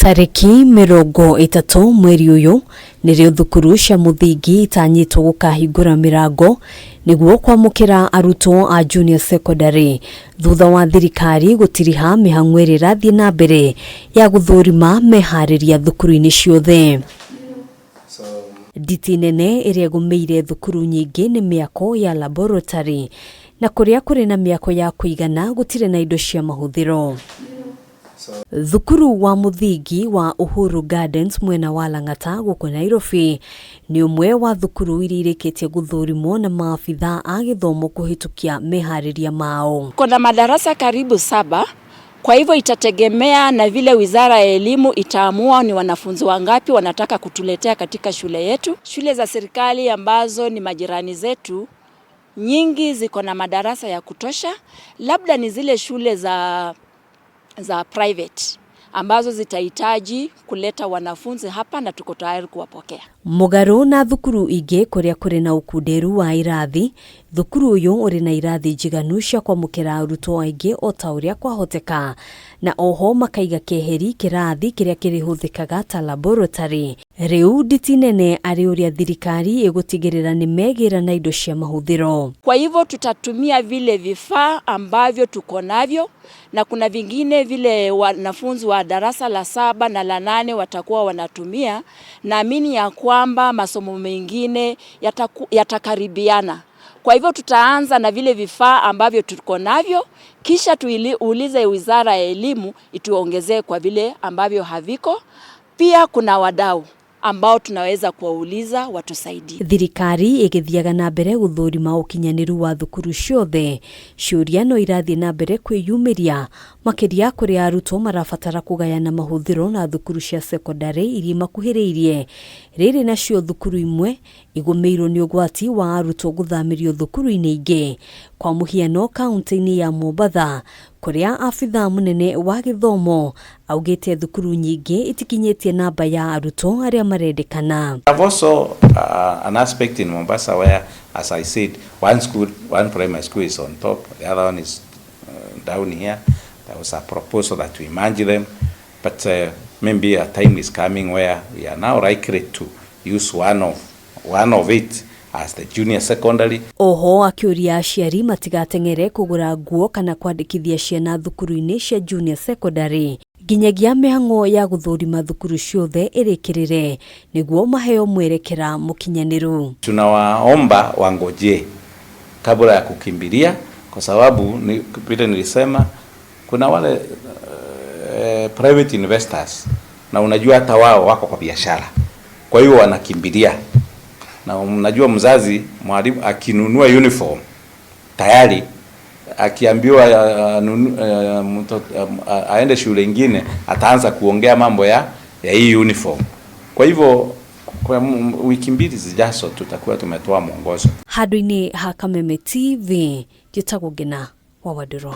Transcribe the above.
Tarĩki 30 mweri ũyũ nĩrĩo thukuru cia mũthingi itanyĩtwo gũkahingũra mĩrango nĩguo kwamũkĩra arutwo a junior secondary thutha wa thirikari gũtiriha mĩhang'o ĩrĩa ĩrathiĩ na mbere ya gũthũrima meharĩria thukuru-inĩ ciothe. Nditi nene ĩrĩa ĩgũmĩire thukuru nyingĩ nĩ mĩako ya laboratory na kũrĩa kũrĩ na mĩako ya kũigana gũtirĩ na indo cia mahũthĩro. Thukuru wa mũthingi wa Uhuru Gardens mwena wa Lang'ata gũkũ Nairobi nĩ ũmwe wa thukuru iria irĩkĩtie gũthũrimwo na maabithaa a gĩthomo kũhĩtũkia meharĩria mao. Kuna madarasa karibu saba, kwa hivyo itategemea na vile Wizara ya Elimu itaamua ni wanafunzi wangapi wanataka kutuletea katika shule yetu. Shule za serikali ambazo ni majirani zetu nyingi ziko na madarasa ya kutosha, labda ni zile shule za private ambazo zitahitaji kuleta wanafunzi hapa na tuko tayari kuwapokea. Mũgarũ na thukuru ingĩ kũrĩa kũrĩ na ũkunderu wa irathi, thukuru ũyũ ũrĩ na irathi njiganu cia kwamũkĩra arutwo aingĩ o ta ũrĩa kwahoteka, na oho makaiga keheri kĩrathi kĩrĩa kĩrĩhũthĩkaga ta laboratory. Rĩu nditi nene arĩ ũrĩa thirikari ĩgũtigĩrĩra nĩ megĩra na indo cia mahũthĩro. Kwa hivyo tutatumia vile vifaa ambavyo tuko navyo na kuna vingine vile wanafunzi wa darasa la saba na la nane watakuwa wanatumia. Naamini ya kwamba masomo mengine yatakaribiana. Kwa hivyo tutaanza na vile vifaa ambavyo tuko navyo, kisha tuulize Wizara ya Elimu ituongezee kwa vile ambavyo haviko. Pia kuna wadau ambao tunaweza kuwauliza watusaidie. Thirikari ĩgĩthiaga na mbere gũthũrima ũkinyanĩru wa thukuru ciothe, ciũria no irathiĩ na mbere kwĩyumĩria makĩria kũrĩa arutwo marabatara kũgayana mahũthĩro na thukuru cia sekondarĩ iria imakuhĩrĩirie. Rĩrĩ nacio thukuru imwe igũmĩirwo nĩ ũgwati wa arutwo gũthamĩrio thukuru-inĩ ingĩ, kwa mũhiano kaunti-inĩ ya Mombatha kũrĩa abithaa mũnene wa gĩthomo augĩte thukuru nyingĩ itikinyĩtie namba ya arutwo arĩa marendekana. I've also an aspect in Mombasa where, as I said, one school, one primary school is on top, the other one is down here. There was a proposal that we merge them, but maybe a time is coming where we are now likely to use one of it as the junior secondary. Oho akĩũria aciari matigateng'ere kũgũra nguo kana kwandĩkithia ciana thukuru-inĩ cia junior secondary nginyagia mĩhang'o ya gũthũrima thukuru ciothe ĩrĩkĩrĩre nĩguo maheo mwerekera mũkinyanĩru. Tunawaomba wangojee kabla ya kukimbilia, kwa sababu ni, vile nilisema kuna wale private investors na unajua hata wao wako kwa biashara, kwa hiyo wanakimbilia, na unajua mzazi, mwalimu akinunua uniform tayari akiambiwa mtoto aende shule ingine ataanza kuongea mambo ya hii uniform. Kwa hivyo kwa wiki 2 zijazo tutakuwa tumetoa mwongozo. Handũ-inĩ ha Kameme TV, njĩtagwo Ngina wa Wandũrũ.